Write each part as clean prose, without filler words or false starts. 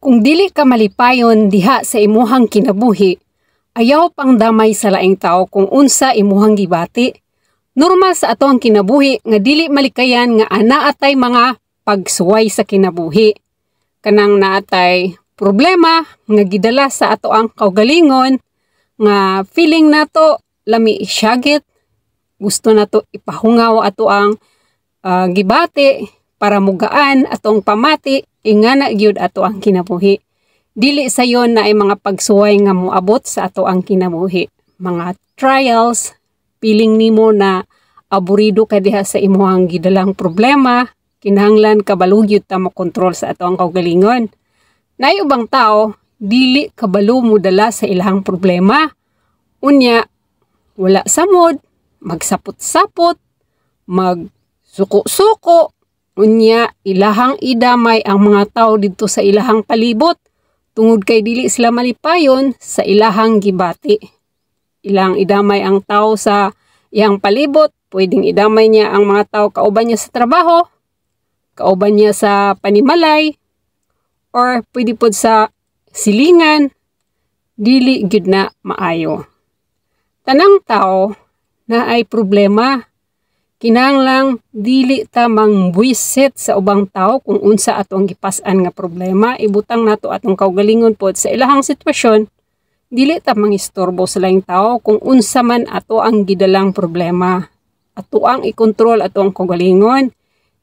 Kung dili ka malipayon diha sa imuhang kinabuhi, ayaw pang damay sa laing tao kung unsa imuhang gibati. Normal sa ato ang kinabuhi nga dili malikayan nga ana atay mga pagsuway sa kinabuhi. Kanang naatay problema nga gidala sa ato ang kaugalingon nga feeling nato lami isyagit, gusto nato ipahungaw ato ang gibati para mugaan atong pamati, ingana gyud ato ang kinabuhi. Dili sayon na ay mga pagsuway nga moabot sa ato ang kinabuhi. Mga trials, feeling nimo na aburido ka diha sa imuhang gidalang problema, kinahanglan kabalo gyud ta mo kontrol sa ato ang kaugalingon. Naay ubang tao, dili kabalo modala sa ilahang problema. Unya, wala sa mood, magsapot-sapot, magsuko-suko, unya ilahang idamay ang mga tao didto sa ilahang palibot tungod kay dili sila malipayon sa ilahang gibati. Ilang idamay ang tao sa iyang palibot, pwedeng idamay niya ang mga tao kauban niya sa trabaho, kauban niya sa panimalay, or pwede pod sa silingan, dili gyud na maayo. Tanang tao naay problema. Kinahanglang dili ta mangbuisit sa ubang tao kung unsa atong gipas-an nga problema. Ibutang nato atong kaugalingon pod sa ilahang sitwasyon. Dili ta mangistorbo sa laing tao kung unsa man ato ang gidalang problema. Ato ang ikontrol ato ang kaugalingon.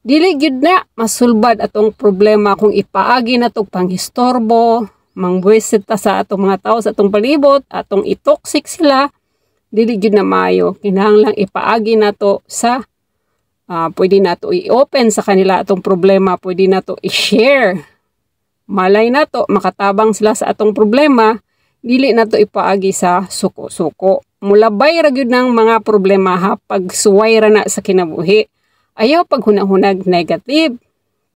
Dili gyud na masulbad atong problema kung ipaagi nato panghistorbo, mangbuisit ta sa atong mga tao sa atong palibot, atong itoxic sila. Dili gyud na maayo. Kinahanglang ipaagi nato sa pwede nato i-open sa kanila atong problema, pwede nato i-share. Malay nato makatabang sila sa atong problema, dili nato ipaagi sa suko-suko. Mulabay ra gyud ng mga problema ha, pagsuway ra na sa kinabuhi. Ayaw paghunahunag negative.